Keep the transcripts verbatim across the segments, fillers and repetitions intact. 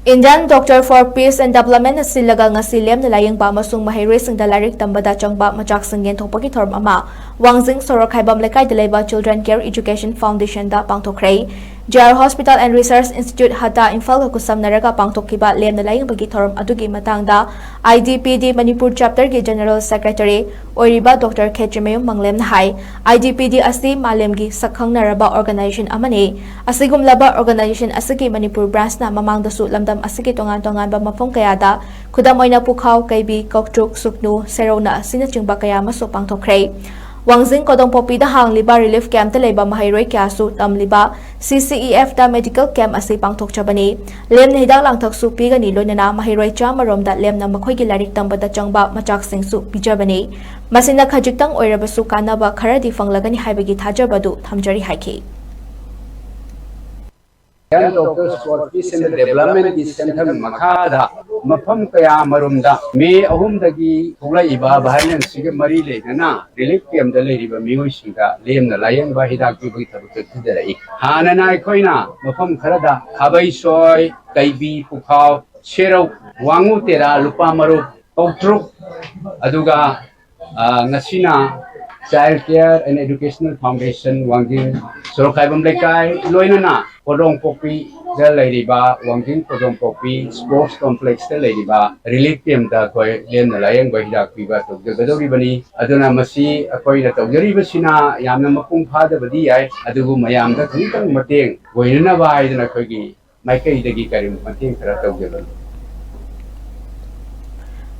Indian Doctor for Peace and Development ꯅ ꯁꯤꯜꯂꯒ ꯉꯁꯤ ꯂꯦꯝꯅ ꯂꯥꯌꯦꯡꯕ ꯑꯃꯁꯨꯡ ꯃꯍꯩꯔꯣꯏꯁꯤꯡꯗ ꯂꯥꯏꯔꯤꯛ ꯇꯝꯕꯗ ꯆꯪꯕ ꯃꯆꯥꯛꯁꯤꯡ ꯌꯦꯟꯊꯣꯛꯄꯒꯤ ꯊꯧꯔꯝ ꯑꯃ ꯋꯥꯡꯖꯤꯡ ꯁꯣꯔꯣꯛꯈꯥꯏꯕꯝ ꯂꯩꯀꯥꯏꯗ ꯂꯩꯕ Children Care Education Foundation the ꯄꯥꯡꯊꯣꯛꯈ꯭ꯔꯦ꯫ J R Hospital and Research Institute, ꯍꯇꯥ, ꯏꯝꯐꯥꯜꯒ ꯈꯨꯠꯁꯝꯅꯔꯒ ꯄꯥꯡꯊꯣꯛꯈꯤꯕ ꯂꯦꯝꯅ ꯂꯥꯌꯦꯡꯕꯒꯤ ꯊꯧꯔꯝ ꯑꯗꯨꯒꯤ ꯃꯇꯥꯡꯗ I D P D Manipur Chapter ꯒꯤ General Secretary ꯑꯣꯏꯔꯤꯕ Doctor Khetrimayum ꯃꯪꯂꯦꯝꯅ high, I D P D ꯑꯁꯤ ꯃꯥꯂꯦꯝꯒꯤ ꯁꯛꯈꯪꯅꯔꯕ organization ꯑꯃꯅꯤ꯫ ꯑꯁꯤꯒꯨꯝꯂꯕ organization ꯑꯁꯤꯒꯤ ꯃꯅꯤꯄꯨꯔ branch ꯅ ꯃꯃꯥꯡꯗꯁꯨ ꯂꯝꯗꯝ ꯑꯁꯤꯒꯤ ꯇꯣꯉꯥꯟ ꯇꯣꯉꯥꯟꯕ ꯃꯐꯝ ꯀꯌꯥꯗ, ꯈꯨꯗꯝ ꯑꯣꯏꯅ ꯄꯨꯈꯥꯎ, ꯀꯩꯕꯤ, ꯀꯧꯇ꯭ꯔꯨꯛ, ꯁꯨꯛꯅꯨ, ꯁꯦꯔꯧꯅ ꯑꯁꯤꯅꯆꯤꯡꯕ ꯀꯌꯥ ꯑꯃꯁꯨ ꯄꯥꯡꯊꯣꯛꯈ꯭ꯔꯦ꯫ ꯋꯥꯡꯖꯤꯡ ꯀꯣꯗꯣꯡꯄꯣꯛꯄꯤꯗ ꯍꯥꯡꯂꯤꯕ relief camp ꯇ ꯂꯩꯕ ꯃꯍꯩꯔꯣꯏ ꯀꯌꯥꯁꯨ ꯇꯝꯂꯤꯕ C C E F ꯇ medical camp ꯑꯁꯤ ꯄꯥꯡꯊꯣꯛꯆꯕꯅꯤ꯫ ꯂꯦꯝꯅ ꯍꯤꯗꯥꯛ ꯂꯥꯡꯊꯛꯁꯨ ꯄꯤꯒꯅꯤ, ꯂꯣꯏꯅꯅ ꯃꯍꯩꯔꯣꯏ ꯆꯥꯝꯃ ꯔꯣꯝꯗ ꯂꯦꯝꯅ ꯃꯈꯣꯏꯒꯤ ꯂꯥꯏꯔꯤꯛ ꯇꯝꯕꯗ ꯆꯪꯕ ꯃꯆꯥꯛꯁꯤꯡꯁꯨ ꯄꯤꯖꯕꯅꯤ꯫ ꯃꯁꯤꯅ ꯈꯖꯤꯛꯇꯪ ꯑꯣꯏꯔꯕꯁꯨ ꯀꯥꯟꯅꯕ ꯈꯔꯗꯤ ꯐꯪꯂꯒꯅꯤ ꯍꯥꯏꯕꯒꯤ ꯊꯥꯖꯕ ꯑꯗꯨ ꯊꯝꯖꯔꯤ ꯍꯥꯏꯈꯤ꯫ Young Doctors for Peace and Development ꯒꯤ ꯁꯦꯟꯊꯪ ꯃꯈꯥꯗ ꯃꯐꯝ ꯀꯌꯥ ꯑꯃꯔꯣꯝꯗ ꯃꯦ ꯑꯍꯨꯝꯗꯒꯤ ꯊꯣꯛꯂꯛꯏꯕ violence ꯁꯤꯒ ꯃꯔꯤ ꯂꯩꯅꯅ relief camp ꯇ ꯂꯩꯔꯤꯕ ꯃꯤꯑꯣꯏꯁꯤꯡꯗ ꯂꯦꯝꯅ ꯂꯥꯌꯦꯡꯕ, ꯍꯤꯗꯥꯛ ꯄꯤꯕꯒꯤ ꯊꯕꯛ ꯆꯠꯊꯖꯔꯛꯏ꯫ ꯍꯥꯟꯅꯅ ꯑꯩꯈꯣꯏꯅ ꯃꯐꯝ ꯈꯔꯗ ꯈꯥꯕꯩꯁꯣꯏ, ꯀꯩꯕꯤ, ꯄꯨꯈꯥꯎ, ꯁꯦꯔꯧ, ꯋꯥꯉꯨ ꯇꯦꯔꯥ, ꯂꯨꯄꯥ ꯃꯔꯨꯞ, ꯀꯧꯇ꯭ꯔꯨꯛ, ꯑꯗꯨꯒ ꯑ, ꯉꯁꯤꯅ Child Care and Educational Foundation ꯋꯥꯡꯖꯤꯡ ꯁꯣꯔꯣꯛꯈꯥꯏꯕꯝ ꯂꯩꯀꯥꯏ, ꯂꯣꯏꯅꯅ ꯀꯣꯗꯣꯡꯄꯣꯛꯄꯤꯗ ꯂꯩꯔꯤꯕ ꯋꯥꯡꯖꯤꯡ ꯀꯣꯗꯣꯡꯄꯣꯛꯄꯤ sports complex ꯇ ꯂꯩꯔꯤꯕ relief camp ꯇ ꯑꯩꯈꯣꯏ ꯂꯦꯝꯅ ꯂꯥꯌꯦꯡꯕ ꯍꯤꯗꯥꯛ ꯄꯤꯕ ꯇꯧꯖꯒꯗꯧꯔꯤꯕꯅꯤ꯫ ꯑꯗꯨꯅ ꯃꯁꯤ ꯑꯩꯈꯣꯏꯅ ꯇꯧꯖꯔꯤꯕꯁꯤꯅ ꯌꯥꯝꯅ ꯃꯄꯨꯡ ꯐꯥꯗꯕꯗꯤ ꯌꯥꯏ, ꯑꯗꯨꯕꯨ ꯃꯌꯥꯝꯗ ꯈꯖꯤꯛꯇꯪ ꯃꯇꯦꯡ ꯑꯣꯏꯅꯅꯕ ꯍꯥꯏꯗꯅ ꯑꯩꯈꯣꯏꯒꯤ ꯃꯥꯏꯀꯩꯗꯒꯤ ꯀꯔꯤ ꯃꯇꯦꯡ ꯈꯔ ꯇꯧꯖꯕꯅꯤ꯫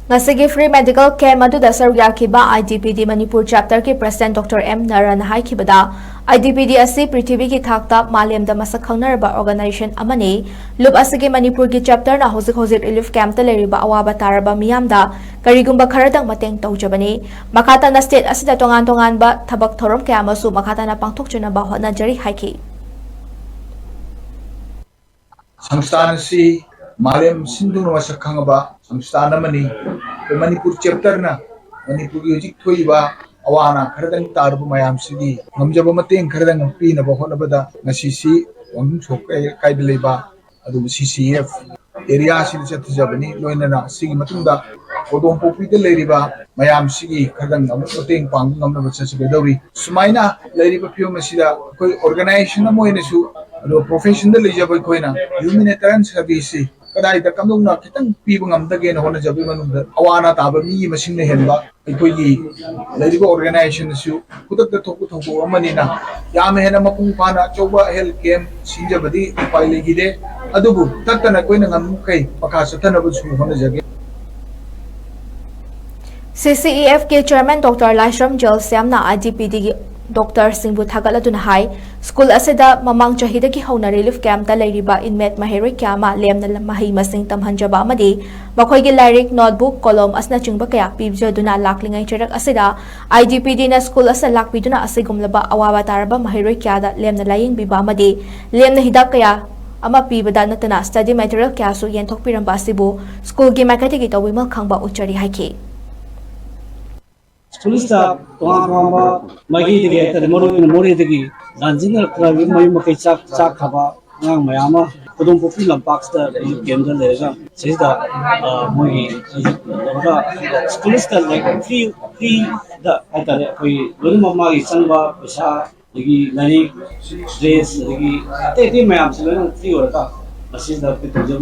ꯉꯁꯤꯒꯤ free medical camp ꯑꯗꯨꯗ ꯁꯔꯨꯛ ꯌꯥꯈꯤꯕ I D P D Manipur Chapter ꯒꯤ President Doctor M ꯅꯔꯟꯅ ꯍꯥꯏꯈꯤꯕꯗ, I D P D ꯑꯁꯤ ꯄ꯭ꯔꯤꯊꯤꯕꯤꯒꯤ ꯊꯥꯛꯇ ꯃꯥꯂꯦꯝꯗ ꯃꯁꯛ ꯈꯪꯅꯔꯕ organization ꯑꯃꯅꯤ꯫ ꯂꯨꯞ ꯑꯁꯤꯒꯤ ꯃꯅꯤꯄꯨꯔꯒꯤ Chapter ꯅ ꯍꯧꯖꯤꯛ ꯍꯧꯖꯤꯛ relief camp ꯇ ꯂꯩꯔꯤꯕ ꯑꯋꯥꯕ ꯇꯥꯔꯕ ꯃꯤꯌꯥꯝꯗ ꯀꯔꯤꯒꯨꯝꯕ ꯈꯔꯗꯪ ꯃꯇꯦꯡ ꯇꯧꯖꯕꯅꯤ꯫ ꯃꯈꯥ ꯇꯥꯅ state ꯑꯁꯤꯗ ꯇꯣꯉꯥꯟ ꯇꯣꯉꯥꯟꯕ ꯊꯕꯛ ꯊꯧꯔꯝ ꯀꯌꯥ ꯑꯃꯁꯨ ꯃꯈꯥ ꯇꯥꯅ ꯄꯥꯡꯊꯣꯛꯆꯅꯕ ꯍꯣꯠꯅꯖꯔꯤ ꯍꯥꯏꯈꯤ꯫ ꯁꯪꯁꯊꯥꯟ ꯑꯁꯤ ꯃꯥꯂꯦꯝ ꯁꯤꯟ ꯊꯨꯡꯅ ꯃꯁꯛ ꯈꯪꯉꯕ ꯁꯪꯁꯊꯥꯟ ꯑꯃꯅꯤ꯫ ꯑꯩꯈꯣꯏ ꯃꯅꯤꯄꯨꯔ Chapter ꯅ ꯃꯅꯤꯄꯨꯔꯒꯤ ꯍꯧꯖꯤꯛ ꯊꯣꯛꯏꯕ ꯑꯋꯥ ꯑꯅꯥ ꯈꯔꯗꯪ ꯇꯥꯔꯕ ꯃꯌꯥꯝꯁꯤꯒꯤ ꯉꯝꯖꯕ ꯃꯇꯦꯡ ꯈꯔꯗꯪ ꯄꯤꯅꯕ ꯍꯣꯠꯅꯕꯗ ꯉꯁꯤꯁꯤ ꯋꯥꯡꯖꯤꯡ ꯁꯣꯔꯣꯛ ꯂꯩꯀꯥꯏꯗ ꯂꯩꯕ ꯑꯗꯨꯕꯨ C C F ꯑꯦꯔꯤꯌꯥꯁꯤꯗ ꯆꯠꯊꯖꯕꯅꯤ꯫ ꯂꯣꯏꯅꯅ ꯁꯤꯒꯤ ꯃꯇꯨꯡꯗ ꯀꯣꯗꯣꯝꯄꯣꯛꯄꯤꯗ ꯂꯩꯔꯤꯕ ꯃꯌꯥꯝꯁꯤꯒꯤ ꯈꯔꯗꯪ ꯑꯃꯨꯛ ꯃꯇꯦꯡ ꯄꯥꯡꯕ ꯉꯝꯅꯕ ꯆꯠꯆꯒꯗꯧꯔꯤ꯫ ꯁꯨꯃꯥꯏꯅ ꯂꯩꯔꯤꯕ ꯐꯤꯕꯝ ꯑꯁꯤꯗ ꯑꯩꯈꯣꯏ ꯑꯣꯔꯒꯅꯥꯏꯖꯦꯁꯟ ꯑꯃ ꯑꯣꯏꯅꯁꯨ, ꯑꯗꯨꯒ ꯄ꯭ꯔꯣꯐꯦꯁꯟꯗ ꯂꯩꯖꯕ ꯑꯩꯈꯣꯏꯅ ꯍ꯭ꯌꯨꯃꯦꯅꯤꯇꯦꯔꯤꯌꯟ ꯁꯔꯚꯤꯁꯁꯤ ꯀꯗꯥꯏꯗ ꯀꯝꯗꯧꯅ ꯈꯤꯇꯪ ꯄꯤꯕ ꯉꯝꯗꯒꯦꯅ ꯍꯣꯠꯅꯖꯕꯒꯤ ꯃꯅꯨꯡꯗ ꯑꯋꯥ ꯑꯅꯥ ꯇꯥꯕ ꯃꯤꯒꯤ ꯃꯁꯤꯡꯅ ꯍꯦꯟꯕ, ꯑꯩꯈꯣꯏꯒꯤ ꯂꯩꯔꯤꯕ ꯑꯣꯔꯒꯅꯥꯏꯖꯦꯁꯟ ꯑꯁꯤꯁꯨ ꯈꯨꯗꯛꯇ ꯊꯣꯛꯄ ꯊꯧꯗꯣꯛ ꯑꯃꯅꯤꯅ ꯌꯥꯝꯅ ꯍꯦꯟꯅ ꯃꯄꯨꯡ ꯐꯥꯅ ꯑꯆꯧꯕ ꯍꯦꯜꯊ ꯀꯦꯝꯞ ꯁꯤꯟꯖꯕꯗꯤ ꯎꯄꯥꯏ ꯂꯩꯈꯤꯗꯦ꯫ ꯑꯗꯨꯕꯨ ꯇꯠꯇꯅ ꯑꯩꯈꯣꯏꯅ ꯉꯝꯃꯤꯈꯩ ꯃꯈꯥ ꯆꯠꯊꯅꯕꯁꯨ ꯍꯣꯠꯅꯖꯒꯦ꯫ ꯁꯤ ꯁꯤ ꯏ ꯑꯦꯐ ꯀꯤ ꯆꯤꯌꯔꯃꯦꯟ ꯗꯣꯛꯇꯔ ꯂꯥꯏꯁ꯭ꯔꯝ ꯖꯣꯜꯁ꯭ꯌꯥꯝꯅ ꯑꯥꯏ ꯗꯤ ꯄꯤ ꯗꯤꯒꯤ ꯗꯣꯛꯇꯔꯁꯤꯡꯕꯨ ꯊꯥꯒꯠꯂꯗꯨꯅ ꯍꯥꯏ, ꯁ꯭ꯀꯨꯜ ꯑꯁꯤꯗ ꯃꯃꯥꯡ ꯆꯍꯤꯗꯒꯤ ꯍꯧꯅ ꯔꯤꯂꯤꯐ ꯀꯦꯝꯞꯇ ꯂꯩꯔꯤꯕ ꯏꯟꯃꯦꯠ ꯃꯍꯩꯔꯣꯏ ꯀꯌꯥ ꯑꯃ ꯂꯦꯝꯅ ꯃꯍꯩ ꯃꯁꯤꯡ ꯇꯝꯍꯟꯖꯕ ꯑꯃꯗꯤ ꯃꯈꯣꯏꯒꯤ ꯂꯥꯏꯔꯤꯛ, ꯅꯣꯠꯕꯨꯛ, ꯀꯣꯂꯣꯝ ꯑꯁꯤꯅꯆꯤꯡꯕ ꯀꯌꯥ ꯄꯤꯖꯗꯨꯅ ꯂꯥꯛꯂꯤꯉꯩ ꯆꯩꯔꯛ ꯑꯁꯤꯗ ꯑꯥꯏ ꯗꯤ ꯄꯤ ꯗꯤꯅ ꯁ꯭ꯀꯨꯜ ꯑꯁꯤꯗ ꯂꯥꯛꯄꯤꯗꯨꯅ ꯑꯁꯤꯒꯨꯝꯂꯕ ꯑꯋꯥꯕ ꯇꯥꯔꯕ ꯃꯍꯩꯔꯣꯏ ꯀꯌꯥꯗ ꯂꯦꯝꯅ ꯂꯥꯌꯦꯡꯕꯤꯕ ꯑꯃꯗꯤ ꯂꯦꯝꯅ ꯍꯤꯗꯥꯛ ꯀꯌꯥ ꯑꯃ ꯄꯤꯕꯗ ꯅꯠꯇꯅ ꯁ꯭ꯇꯗꯤ ꯃꯦꯇꯔꯤꯌꯦꯜ ꯀꯌꯥꯁꯨ ꯌꯦꯟꯊꯣꯛꯄꯤꯔꯝꯕ ꯑꯁꯤꯕꯨ ꯁ꯭ꯀꯨꯜꯒꯤ ꯃꯥꯏꯀꯩꯗꯒꯤ ꯇꯧꯕꯤꯃꯜ ꯈꯪꯕ ꯎꯠꯆꯔꯤ ꯍꯥꯏꯈꯤ꯫ ꯁ꯭ꯀꯨꯜꯁꯤꯗ ꯇꯣꯉꯥꯟ ꯇꯣꯉꯥꯟꯕ ꯃꯥꯏꯀꯩꯗꯒꯤ ꯍꯥꯏꯇꯥꯔꯦ, ꯃꯔꯨ ꯑꯣꯏꯅ ꯃꯣꯔꯦꯗꯒꯤ ꯂꯥꯟꯖꯤꯟꯅꯔꯛꯇꯅ ꯌꯨꯝ ꯃꯌꯨꯝ ꯃꯀꯩ ꯆꯥꯛ ꯆꯥꯛꯈ꯭ꯔꯕ ꯑꯉꯥꯡ ꯃꯌꯥꯝ ꯑꯃ ꯈꯨꯗꯣꯡꯄꯣꯛꯄꯤ ꯂꯝꯄꯥꯛꯁꯤꯗ ꯔꯤꯂꯤꯐ ꯀꯦꯝꯗ ꯂꯩꯔꯒ ꯁꯤꯗ ꯃꯣꯏꯒꯤ ꯇꯧꯔꯒ ꯁ꯭ꯀꯨꯜꯁꯤꯗ ꯂꯥꯏꯛ ꯐ꯭ꯔꯤ ꯐ꯭ꯔꯤꯗ ꯍꯥꯏꯇꯥꯔꯦ, ꯑꯩꯈꯣꯏꯒꯤ ꯂꯣꯏꯅꯃꯛ ꯃꯥꯒꯤ ꯆꯪꯕ ꯄꯩꯁꯥ ꯑꯗꯒꯤ ꯂꯥꯏꯔꯤꯛ, ꯗ꯭ꯔꯦꯁ, ꯑꯗꯒꯤ ꯑꯇꯩ ꯑꯇꯩ ꯃꯌꯥꯝꯁꯤ ꯂꯣꯏꯅꯃꯛ ꯐ꯭ꯔꯤ ꯑꯣꯏꯔꯒ ꯃꯁꯤꯗ ꯑꯩꯈꯣꯏ ꯇꯧꯖꯕ꯫